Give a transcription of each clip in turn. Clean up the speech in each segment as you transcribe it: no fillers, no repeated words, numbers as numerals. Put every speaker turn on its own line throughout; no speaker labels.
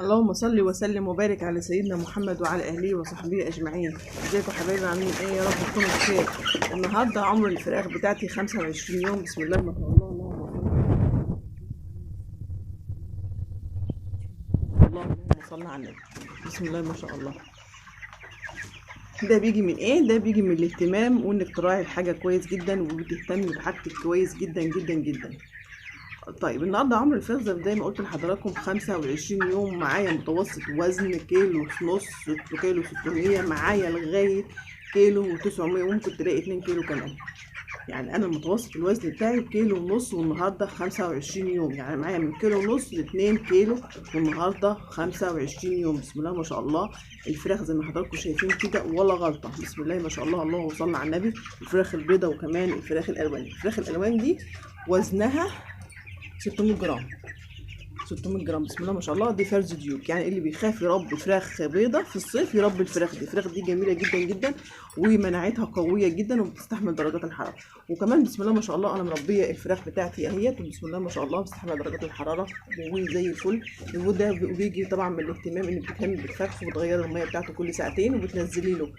اللهم صل وسلم وبارك على سيدنا محمد وعلى اهله وصحبه اجمعين. ازيكم حبايبي، عاملين ايه؟ يا رب تكونوا بخير. النهارده عمر الفراخ بتاعتي 25 يوم. بسم الله ما شاء الله، اللهم صل على النبي. بسم الله ما شاء الله. ده بيجي من ايه؟ ده بيجي من الاهتمام، وانك تراعي الحاجة كويس جدا وبتهتمي بحاجتك كويس جدا جدا جدا. طيب النهارده عمر الفراخ زي ما قلت لحضراتكم 25 يوم، معايا متوسط وزن كيلو ونص، كيلو 600، معايا لغاية كيلو و900، وممكن تلاقي 2 كيلو كمان. يعني انا المتوسط الوزن بتاعي كيلو ونص، والنهارده 25 يوم، يعني معايا من كيلو ونص ل 2 كيلو، والنهارده 25 يوم. بسم الله ما شاء الله. الفراخ زي ما حضراتكم شايفين كده ولا غلطه، بسم الله ما شاء الله، اللهم صل على النبي. الفراخ البيضة وكمان الفراخ الالوان. الفراخ الالوان دي وزنها 600 جرام، 600 جرام. بسم الله ما شاء الله. دي فرز ديوك، يعني اللي بيخاف يربي فراخ بيضة في الصيف يربي الفراخ دي. الفراخ دي جميلة جدا جدا، ومناعتها قوية جدا، وبتستحمل درجات الحرارة. وكمان بسم الله ما شاء الله انا مربيه الفراخ بتاعتي اهيت، وبسم الله ما شاء الله بتستحمل درجات الحرارة وزي الفل. وده بيجي طبعا من الاهتمام، ان بتهتمي بالفرخ وبتغيري المية بتاعته كل ساعتين، وبتنزلي له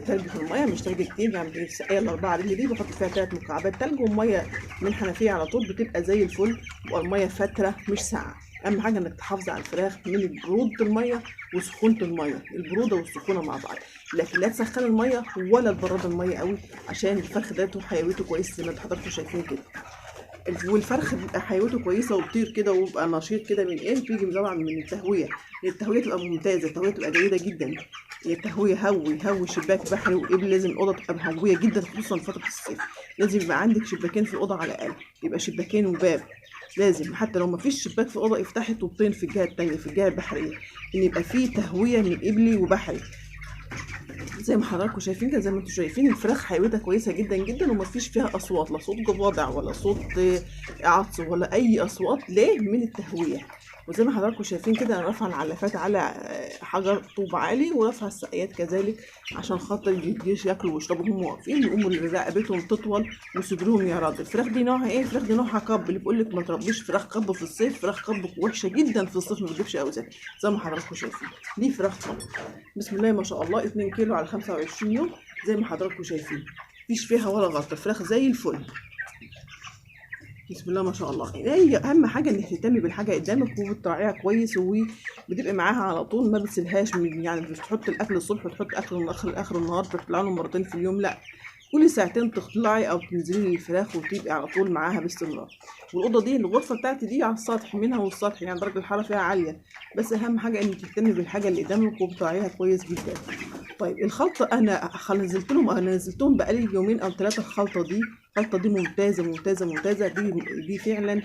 تلج في المية، مش تلج كتير، يعني السقاية الاربعة رجل دي بحط فيها 3 مكعبات تلج، ومية من حنفية على طول، بتبقى زي الفل، والمية فترة مش ساقعه. اهم حاجة انك تحافظي على الفراخ من برودة المية وسخونه المية، البرودة والسخونه مع بعض، لكن لا تسخن المية ولا تبرد المية قوي، عشان الفرخ ده حيويته كويس زي ما حضراتكم شايفين كده. والفرخ بيبقى حيويته كويسة وبطير كده وبيبقى نشيط كده. من ايه؟ بيجي طبعا من التهويه. التهويه تبقى ممتازة، التهويه تبقى جيدة جدا. التهويه هوي شباك بحري وقبل، لازم الاوضة تبقى مهويه جدا، خصوصا فترة الصيف. لازم يبقى عندك شباكين في الاوضة على الاقل، يبقى شباكين وباب لازم. حتى لو مفيش شباك في الاوضة افتحي طوبتين في الجهة التانية، في الجهة البحرية، ان يبقى فيه تهوية من قبلي وبحري. زي ما حضراتكم شايفين كده، زي ما انتم شايفين الفراخ حيويتها كويسة جدا جدا، ومفيش فيها اصوات، لا صوت جوادع ولا صوت عطس ولا اي اصوات. ليه؟ من التهويه. وزي ما حضراتكم شايفين كده انا رافعه العلافات على حجر طوب عالي، ورافعه السقايات كذلك، عشان خاطر الجيش ياكلوا ويشربوا هم واقفين، يقوموا رقبتهم تطول وصدرهم يعرض. الفراخ دي نوعها ايه؟ الفراخ دي نوعها كب. اللي بيقول لك ما تربيش فراخ كب في الصيف، فراخ كب وحشة جدا في الصيف، ما بتجيبش اوزان. زي ما حضراتكم شايفين دي فراخ كب. بسم الله ما شاء الله. 2 كيلو على 25 يوم زي ما حضراتكم شايفين، مفيش فيها ولا غلطه، الفراخ زي الفل. بسم الله ما شاء الله. هي اهم حاجة انك تهتمي بالحاجة قدامك وبتراعيها كويس، وبتبقي معاها على طول، ما بتسيبهاش. يعني مش تحط الاكل الصبح وتحط اكل اخر النهار، تطلع لهم مرتين في اليوم، لا، كل ساعتين تطلعي او تنزلي للفراخ وتبقي على طول معاها باستمرار. والاوضه دي، الغرفة بتاعتي دي على السطح منها، والسطح يعني درجه الحرارة فيها عالية، بس اهم حاجة انك تهتمي بالحاجة اللي قدامك وبتراعيها كويس جدا. طيب الخلطة انا نزلت لهم، انا نزلتهم بقالي يومين او 3. الخلطة دي ممتازة ممتازة ممتازة. دي فعلا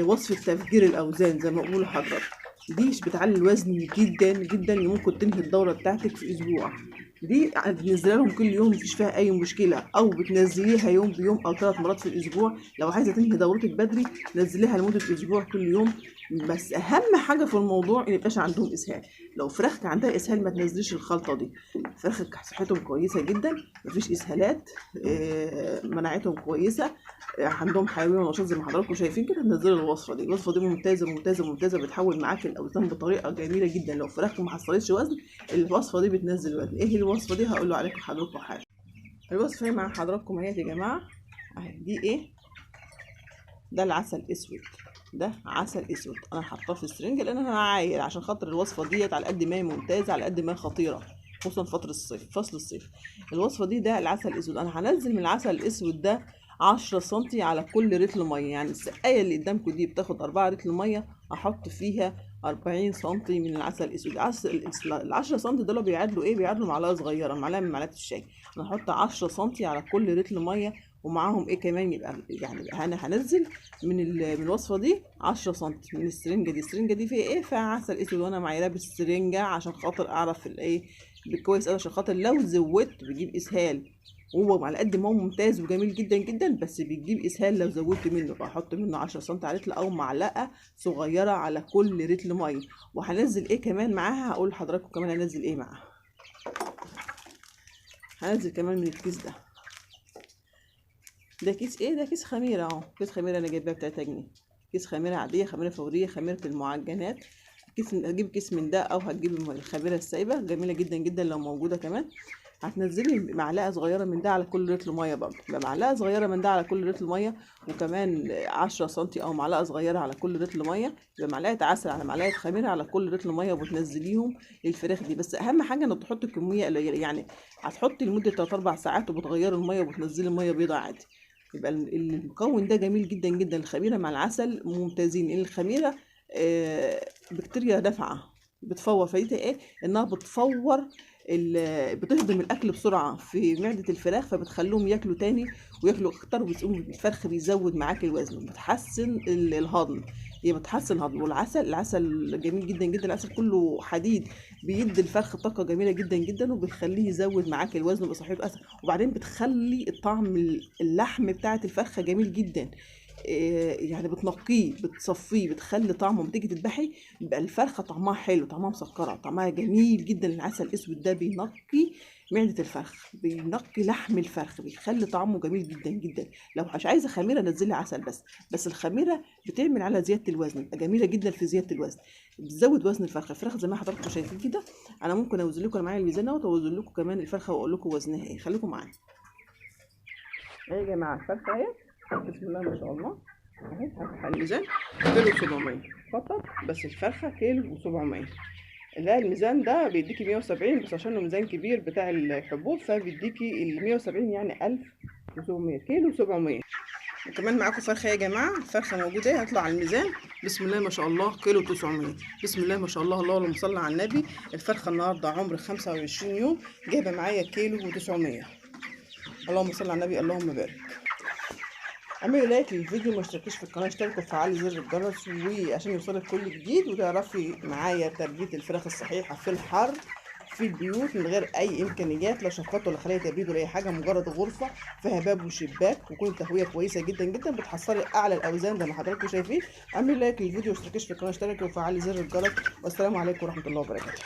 وصفه تفجير الاوزان زي ما بقول لحضرتك. دي بتعلي الوزن جدا جدا، ممكن تنهي الدورة بتاعتك في اسبوع. دي بتنزلها لهم كل يوم، مفيش فيها اي مشكلة، او بتنزليها يوم بيوم او 3 مرات في الاسبوع. لو عايزه تنهي دورتك بدري نزليها لمدة اسبوع كل يوم. بس اهم حاجة في الموضوع ان يبقاش عندهم اسهال. لو فراخك عندها اسهال ما تنزليش الخلطة دي. فراخك صحتهم كويسة جدا، مفيش اسهالات، مناعتهم كويسة، عندهم حيوية ونشاط زي ما حضراتكم شايفين كده. نزلوا الوصفة دي. الوصفة دي ممتازة ممتازة ممتازة، بتحول معاك الاوزان بطريقة جميلة جدا. لو فراخك ما حصلتش وزن، الوصفة دي بتنزل وزن. ايه الوصفة دي؟ هقول عليكم حضراتكم حاجة. الوصفة هي مع حضراتكم اهي يا جماعة. اهي دي ايه؟ ده العسل الاسود. ده عسل اسود انا حاطاه في السرنجه لان انا عاير، عشان خاطر الوصفة ديت على قد ما هي ممتازة على قد ما هي خطيرة، خصوصا فترة الصيف، فصل الصيف. الوصفة دي ده العسل الاسود. انا هنزل من العسل الاسود ده 10 سنتي على كل رتل مية. يعني السقاية اللي قدامكم دي بتاخد 4 رتل مية، احط فيها 40 سنتي من العسل الاسود. ال 10 سنتي دول بيعادلوا ايه؟ بيعادلوا معلقه صغيرة، معلقه من معلقه الشاي. انا هحط 10 سنتي على كل رتل مية، ومعاهم ايه كمان؟ يبقى يعني انا هنزل من الوصفة دي 10 سنتي من السرنجه دي. السرنجه دي فيها ايه؟ فيها عسل اسود، وانا معايا بالسرنجه عشان خاطر اعرف الايه كويس، عشان خاطر لو زودت بيجيب اسهال. هو على قد ما هو ممتاز وجميل جدا جدا، بس بيجيب اسهال لو زودت منه. فاحط منه 10 سم على رتل، او معلقه صغيرة على كل رتل مية. وهنزل ايه كمان معاها؟ هقول لحضراتكم كمان هنزل ايه معاها. هنزل كمان من الكيس ده. ده كيس ايه؟ ده كيس خميره اهو. كيس خميره انا جايباه ب 3 جنيه. كيس خميره عادية، خميره فورية، خميره المعجنات. كيس، هتجيب كيس من ده او هتجيبي الخميره السايبه جميلة جدا جدا لو موجودة كمان. هتنزلي معلقه صغيرة من ده على كل رتل مية برضه، يبقى معلقه صغيرة من ده على كل رتل مية، وكمان 10 سنتي او معلقه صغيرة على كل رتل مية، يبقى معلقه عسل على معلقه خميره على كل رتل مية، وبتنزليهم للفراخ دي. بس اهم حاجة انك تحطي كمية قليله، يعني هتحطي لمدة 3 4 ساعات وبتغيري المية وبتنزلي المية بيضة عادي. يبقى المكون ده جميل جدا جدا، الخميره مع العسل ممتازين. لان الخميره بكتيريا نافعة بتفور، فايدتها ايه؟ انها بتفور، بتهضم الاكل بسرعة في معده الفراخ، فبتخليهم ياكلوا تاني وياكلوا اكتر، وبتقوم الفرخ بيزود معاك الوزن، وبتحسن الهضم، هي بتحسن الهضم. والعسل، العسل جميل جدا جدا، العسل كله حديد، بيدي الفرخ طاقة جميلة جدا جدا، وبيخليه يزود معاك الوزن ويبقى صحيح اسهل. وبعدين بتخلي الطعم اللحم بتاعه الفرخه جميل جدا، يعني بتنقيه بتصفية، بتخلي طعمه لما تيجي تذبحي يبقى الفرخه طعمها حلو، طعمها مسكره، طعمها جميل جدا. العسل الاسود ده بينقي معده الفرخ، بينقي لحم الفرخ، بيخلي طعمه جميل جدا جدا. لو مش عايزه خميره نزلي عسل بس، بس الخميره بتعمل على زيادة الوزن، بتبقى جميلة جدا في زيادة الوزن، بتزود وزن الفرخه. الفرخه زي ما حضراتكم شايفين كده، انا ممكن اوزن لكم، انا معايا الميزان اهوت، واوزن لكم كمان الفرخه واقول لكم وزنها ايه. خليكم معايا ايه يا جماعة. الفرخه اهي بسم الله ما شاء الله اهي، هفتح الميزان كيلو 700 فقط، بس الفرخه كيلو و700. لا الميزان ده بيديكي 170 بس، عشان ميزان كبير بتاع الحبوب فبيديكي ال 170، يعني 1700، كيلو 700. وكمان معاكم فرخة يا جماعة، الفرخه موجودة اهي، هطلع على الميزان بسم الله ما شاء الله كيلو 900، بسم الله ما شاء الله، اللهم صل على النبي. الفرخه النهارده عمر 25 يوم، جايبه معايا كيلو و900، اللهم صل على النبي اللهم بارك. اعملوا like للفيديو، ما اشتركوش في القناة، اشتركوا وفعلوا زر الجرس وعشان يوصلك كل جديد، وتعرفي معايا تربيه الفراخ الصحيحة في الحر في البيوت من غير اي امكانيات، لا شفاط ولا خليه تبريد ولا اي حاجة، مجرد غرفة فيها باب وشباك ويكون التهويه كويسة جدا جدا، بتحصلي اعلى الاوزان زي ما حضراتكم شايفين. اعملوا like للفيديو، واشتركوش في القناة، اشتركوا وفعلي زر الجرس، والسلام عليكم ورحمة الله وبركاته.